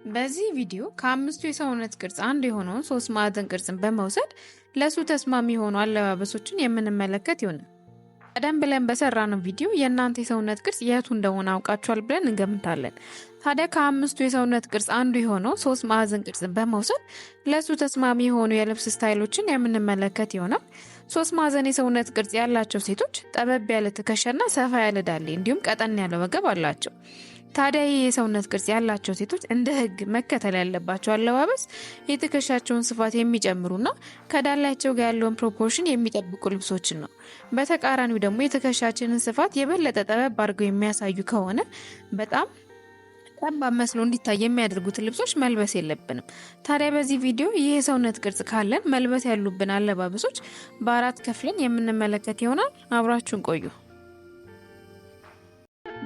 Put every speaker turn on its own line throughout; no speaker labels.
በዚህ ቪዲዮ ከአምስቱ የሰውነት ቅርጽ አንዱ የሆነውን ሶስት ማዕዘን ቅርጽን በመውሰድ ለሱ ተስማሚ የሆኑ አለባበሶችን የምንመለከት ይሆናል። ቀደም ብለን በሰራነው ቪዲዮ የእናንተ የሰውነት ቅርጽ የቱ እንደሆነ አውቃችኋል ብለን እንገምታለን። ታዲያ ከአምስቱ የሰውነት ቅርጽ አንዱ የሆነው ሶስት ማዕዘን ቅርጽን በመውሰድ ለሱ ተስማሚ የሆኑ የልብስ style ኦችን የምንመለከት ይሆናል። ሶስት ማዕዘን የሰውነት ቅርጽ ያላቸው ሴቶች ጠበብ ያለ ትከሻና ሰፋ ያለ ዳሌ እንዲሁም ቀጠን ያለ ወገብ አላቸው። ታዲያ ይህ የሰውነት ቅርጽ ያላቸው ሴቶች እንደ ሕግ መከተል ያለባቸው አለባበስ የትከሻቸውን ስፋት የሚጨምሩና ከዳሌያቸው ጋር ያለውን proportion የሚጠብቁ ልብሶችን ነው። በተቃራኒው ደግሞ የትከሻችንን ስፋት የበለጠ ጠበብ አድርገው የሚያሳዩ ከሆነ በጣም ጠባብ መስሎ እንዲታይ የሚያደርጉትን ልብሶች መልበስ የለብንም። ታዲያ በዚህ ቪዲዮ ይህ የሰውነት ቅርጽ ካለን መልበስ ያሉብን አለባበሶች በአራት ከፍለን የምንመለከት ይሆናል። አብራችሁን ቆዩ።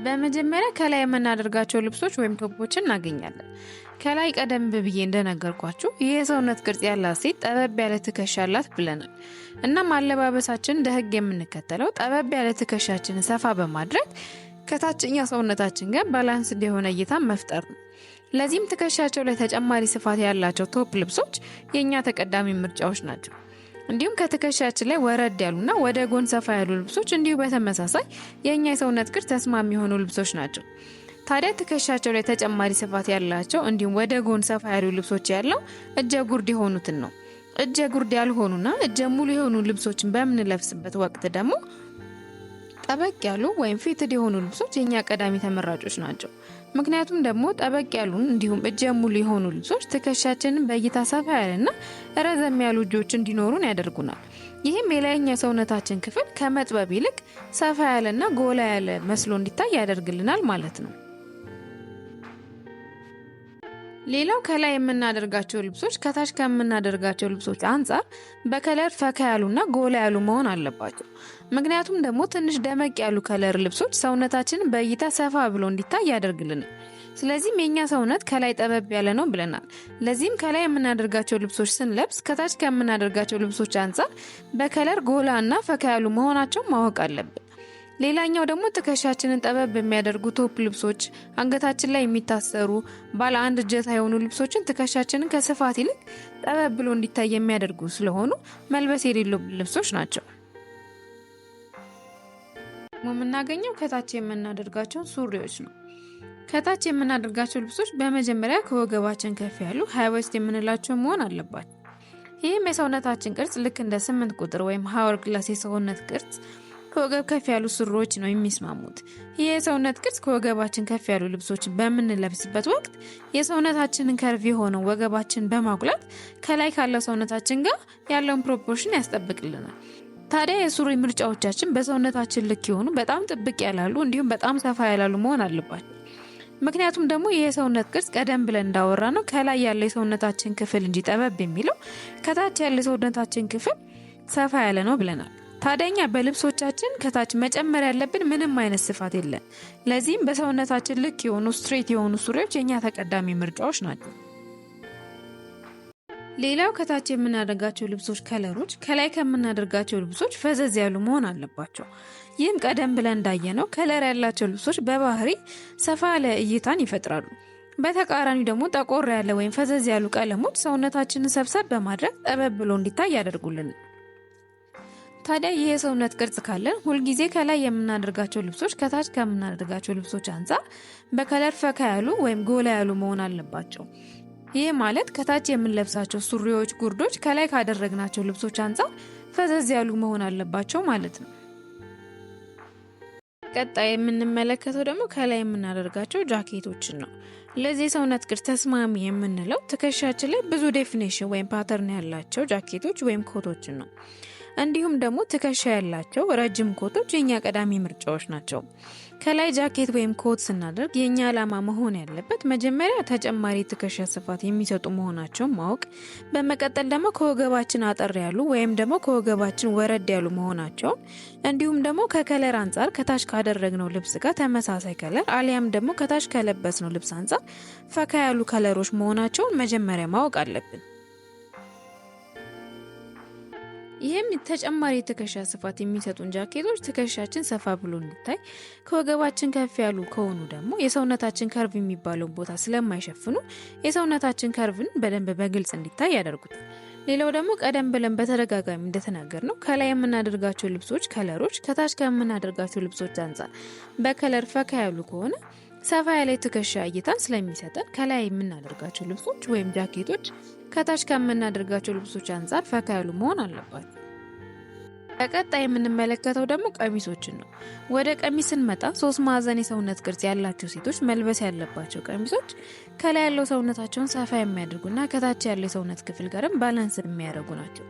በመጀመሪያ ከላይ የምናደርጋቸው ልብሶች ወይም top ኦችን እናገኛለን። ከላይ ቀደም ብዬ እንደነገርኳችሁ ይህ የሰውነት ቅርጽ ያላት ሴት ጠበብ ያለ ትከሻ አላት ብለናል። እናም አለባበሳችን እንደ ሕግ የምንከተለው ጠበብ ያለ ትከሻችንን ሰፋ በማድረግ ከታችኛው ሰውነታችን ጋር balance የሆነ እይታ መፍጠር ነው። ለዚህም ትከሻቸው ላይ ተጨማሪ ስፋት ያላቸው top ልብሶች የእኛ ተቀዳሚ ምርጫዎች ናቸው። እንዲሁም ከትከሻችን ላይ ወረድ ያሉና ወደ ጎን ሰፋ ያሉ ልብሶች እንዲሁ በተመሳሳይ የእኛ የሰውነት ቅርጽ ተስማሚ የሆኑ ልብሶች ናቸው። ታዲያ ትከሻቸው ላይ ተጨማሪ ስፋት ያላቸው እንዲሁም ወደ ጎን ሰፋ ያሉ ልብሶች ያለው እጀ ጉርድ የሆኑትን ነው። እጀ ጉርድ ያልሆኑና እጀ ሙሉ የሆኑ ልብሶችን በምንለብስበት ወቅት ደግሞ ጠበቅ ያሉ ወይም fitted የሆኑ ልብሶች የእኛ ቀዳሚ ተመራጮች ናቸው። ምክንያቱም ደግሞ ጠበቅ ያሉ እንዲሁም እጀ ሙሉ የሆኑ ልብሶች ትከሻችንን በእይታ ሰፋ ያለና ረዘም ያሉ እጆች እንዲኖሩን ያደርጉናል። ይህም የላይኛው ሰውነታችን ክፍል ከመጥበብ ይልቅ ሰፋ ያለና ጎላ ያለ መስሎ እንዲታይ ያደርግልናል ማለት ነው። ሌላው ከላይ የምናደርጋቸው ልብሶች ከታች ከምናደርጋቸው ልብሶች አንጻር በ color ፈካ ያሉና ጎላ ያሉ መሆን አለባቸው። ምክንያቱም ደግሞ ትንሽ ደመቅ ያሉ color ልብሶች ሰውነታችንን በእይታ ሰፋ ብሎ እንዲታይ ያደርግልናል። ስለዚህም የእኛ ሰውነት ከላይ ጠበብ ያለ ነው ብለናል። ለዚህም ከላይ የምናደርጋቸው ልብሶች ስንለብስ ከታች ከምናደርጋቸው ልብሶች አንጻር በ color ጎላ እና ፈካ ያሉ መሆናቸውን ማወቅ አለብን። ሌላኛው ደግሞ ትከሻችንን ጠበብ የሚያደርጉ top ልብሶች፣ አንገታችን ላይ የሚታሰሩ ባለ አንድ እጀታ የሆኑ ልብሶችን ትከሻችንን ከስፋት ይልቅ ጠበብ ብሎ እንዲታይ የሚያደርጉ ስለሆኑ መልበስ የሌሉብን ልብሶች ናቸው። የምናገኘው ከታች የምናደርጋቸውን ሱሪዎች ነው። ከታች የምናደርጋቸው ልብሶች በመጀመሪያ ከወገባችን ከፍ ያሉ high waist የምንላቸው መሆን አለባቸው። ይህም የሰውነታችን ቅርጽ ልክ እንደ 8 ቁጥር ወይም hourglass የሰውነት ቅርጽ ከወገብ ከፍ ያሉ ሱሪዎች ነው የሚስማሙት። ይህ የሰውነት ቅርጽ ከወገባችን ከፍ ያሉ ልብሶችን በምንለብስበት ወቅት የሰውነታችንን curve የሆነው ወገባችን በማጉላት ከላይ ካለው ሰውነታችን ጋር ያለውን proportion ያስጠብቅልናል። ታዲያ የሱሪ ምርጫዎቻችን በሰውነታችን ልክ የሆኑ፣ በጣም ጥብቅ ያላሉ እንዲሁም በጣም ሰፋ ያላሉ መሆን አለባቸው። ምክንያቱም ደግሞ ይህ የሰውነት ቅርጽ ቀደም ብለን እንዳወራነው ከላይ ያለው የሰውነታችን ክፍል እንጂ ጠበብ የሚለው ከታች ያለው የሰውነታችን ክፍል ሰፋ ያለ ነው ብለናል። ታዲያ እኛ በልብሶቻችን ከታች መጨመር ያለብን ምንም አይነት ስፋት የለም። ለዚህም በሰውነታችን ልክ የሆኑ straight የሆኑ ሱሪዎች የእኛ ተቀዳሚ ምርጫዎች ናቸው። ሌላው ከታች የምናደርጋቸው ልብሶች color ኦች ከላይ ከምናደርጋቸው ልብሶች ፈዘዝ ያሉ መሆን አለባቸው። ይህም ቀደም ብለን እንዳየነው color ያላቸው ልብሶች በባህሪ ሰፋ ያለ እይታን ይፈጥራሉ። በተቃራኒው ደግሞ ጠቆር ያለ ወይም ፈዘዝ ያሉ ቀለሞች ሰውነታችንን ሰብሰብ በማድረግ ጠበብ ብሎ እንዲታይ ያደርጉልናል። ታዲያ ይህ የሰውነት ቅርጽ ካለን ሁልጊዜ ከላይ የምናደርጋቸው ልብሶች ከታች ከምናደርጋቸው ልብሶች አንጻር በ color ፈካ ያሉ ወይም ጎላ ያሉ መሆን አለባቸው። ይህ ማለት ከታች የምንለብሳቸው ሱሪዎች፣ ጉርዶች ከላይ ካደረግናቸው ልብሶች አንጻር ፈዘዝ ያሉ መሆን አለባቸው ማለት ነው። ቀጣይ የምንመለከተው ደግሞ ከላይ የምናደርጋቸው ጃኬቶችን ነው። ለዚህ የሰውነት ቅርጽ ተስማሚ የምንለው ትከሻችን ላይ ብዙ definition ወይም pattern ያላቸው ጃኬቶች ወይም ኮቶችን ነው። እንዲሁም ደግሞ ትከሻ ያላቸው ረጅም ኮቶች የኛ ቀዳሚ ምርጫዎች ናቸው። ከላይ ጃኬት ወይም ኮት ስናደርግ የኛ ዓላማ መሆን ያለበት መጀመሪያ ተጨማሪ ትከሻ ስፋት የሚሰጡ መሆናቸውን ማወቅ፣ በመቀጠል ደግሞ ከወገባችን አጠር ያሉ ወይም ደግሞ ከወገባችን ወረድ ያሉ መሆናቸውን፣ እንዲሁም ደግሞ ከ color አንጻር ከታች ካደረግነው ልብስ ጋር ተመሳሳይ color አሊያም ደግሞ ከታች ከለበስነው ልብስ አንጻር ፈካ ያሉ color ኦች መሆናቸውን መጀመሪያ ማወቅ አለብን። ይህም ተጨማሪ የትከሻ ስፋት የሚሰጡን ጃኬቶች ትከሻችን ሰፋ ብሎ እንዲታይ፣ ከወገባችን ከፍ ያሉ ከሆኑ ደግሞ የሰውነታችን curve የሚባለውን ቦታ ስለማይሸፍኑ የሰውነታችን curve ን በደንብ በግልጽ እንዲታይ ያደርጉታል። ሌላው ደግሞ ቀደም ብለን በተደጋጋሚ እንደተናገርነው ከላይ የምናደርጋቸው ልብሶች color ኦች ከታች ከምናደርጋቸው ልብሶች አንጻር በ color ፈካ ያሉ ከሆነ ሰፋ ያለ የትከሻ እይታን ስለሚሰጠን ከላይ የምናደርጋቸው ልብሶች ወይም ጃኬቶች ከታች ከምናደርጋቸው ልብሶች አንጻር ፈካ ያሉ መሆን አለባቸው። በቀጣይ የምንመለከተው ደግሞ ቀሚሶችን ነው። ወደ ቀሚስ ስንመጣ ሶስት ማዕዘን የሰውነት ቅርጽ ያላቸው ሴቶች መልበስ ያለባቸው ቀሚሶች ከላይ ያለው ሰውነታቸውን ሰፋ የሚያደርጉና ከታች ያለው የሰውነት ክፍል ጋርም balance የሚያደርጉ ናቸው።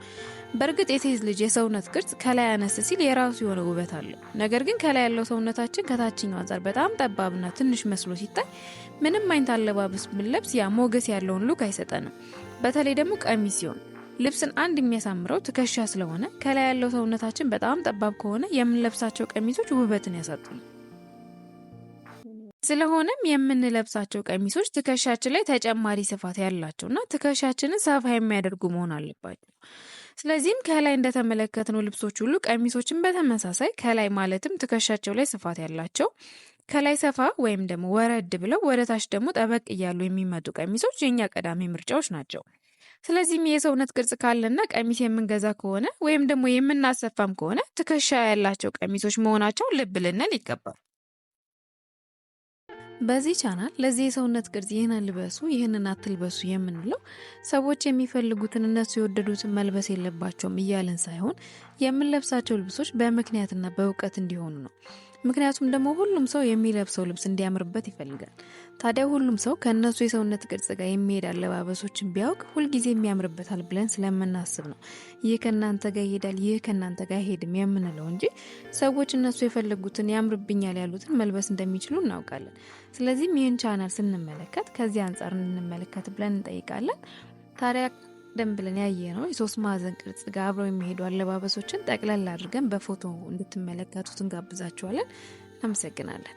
በእርግጥ የሴት ልጅ የሰውነት ቅርጽ ከላይ አነስ ሲል የራሱ የሆነ ውበት አለው። ነገር ግን ከላይ ያለው ሰውነታችን ከታችኛው አንጻር በጣም ጠባብና ትንሽ መስሎ ሲታይ ምንም አይነት አለባበስ ብንለብስ ያ ሞገስ ያለውን look አይሰጠንም። በተለይ ደግሞ ቀሚስ ሲሆን ልብስን አንድ የሚያሳምረው ትከሻ ስለሆነ ከላይ ያለው ሰውነታችን በጣም ጠባብ ከሆነ የምንለብሳቸው ቀሚሶች ውበትን ያሳጡናል። ስለሆነም የምንለብሳቸው ቀሚሶች ትከሻችን ላይ ተጨማሪ ስፋት ያላቸውና ትከሻችንን ሰፋ የሚያደርጉ መሆን አለባቸው። ስለዚህም ከላይ እንደተመለከትነው ልብሶች ሁሉ ቀሚሶችን በተመሳሳይ ከላይ ማለትም ትከሻቸው ላይ ስፋት ያላቸው፣ ከላይ ሰፋ ወይም ደግሞ ወረድ ብለው ወደ ታች ደግሞ ጠበቅ እያሉ የሚመጡ ቀሚሶች የእኛ ቀዳሚ ምርጫዎች ናቸው። ስለዚህም የሰውነት ቅርጽ ካለና ቀሚስ የምንገዛ ከሆነ ወይም ደግሞ የምናሰፋም ከሆነ ትከሻ ያላቸው ቀሚሶች መሆናቸውን ልብ ልንል ይገባል። በዚህ ቻናል ለዚህ የሰውነት ቅርጽ ይህንን ልበሱ፣ ይህንን አትልበሱ የምንለው ሰዎች የሚፈልጉትን እነሱ የወደዱትን መልበስ የለባቸውም እያልን ሳይሆን የምንለብሳቸው ልብሶች በምክንያትና በእውቀት እንዲሆኑ ነው። ምክንያቱም ደግሞ ሁሉም ሰው የሚለብሰው ልብስ እንዲያምርበት ይፈልጋል። ታዲያ ሁሉም ሰው ከእነሱ የሰውነት ቅርጽ ጋር የሚሄድ አለባበሶችን ቢያውቅ ሁልጊዜ የሚያምርበታል ብለን ስለምናስብ ነው ይህ ከእናንተ ጋር ይሄዳል፣ ይህ ከእናንተ ጋር አይሄድም የምንለው እንጂ ሰዎች እነሱ የፈለጉትን ያምርብኛል ያሉትን መልበስ እንደሚችሉ እናውቃለን። ስለዚህም ይህን ቻናል ስንመለከት ከዚህ አንጻር እንድንመለከት ብለን እንጠይቃለን። ታዲያ ቀደም ብለን ያየነው የሶስት ማዕዘን ቅርጽ ጋር አብረው የሚሄዱ አለባበሶችን ጠቅለል አድርገን በፎቶ እንድትመለከቱት እንጋብዛችኋለን። እናመሰግናለን።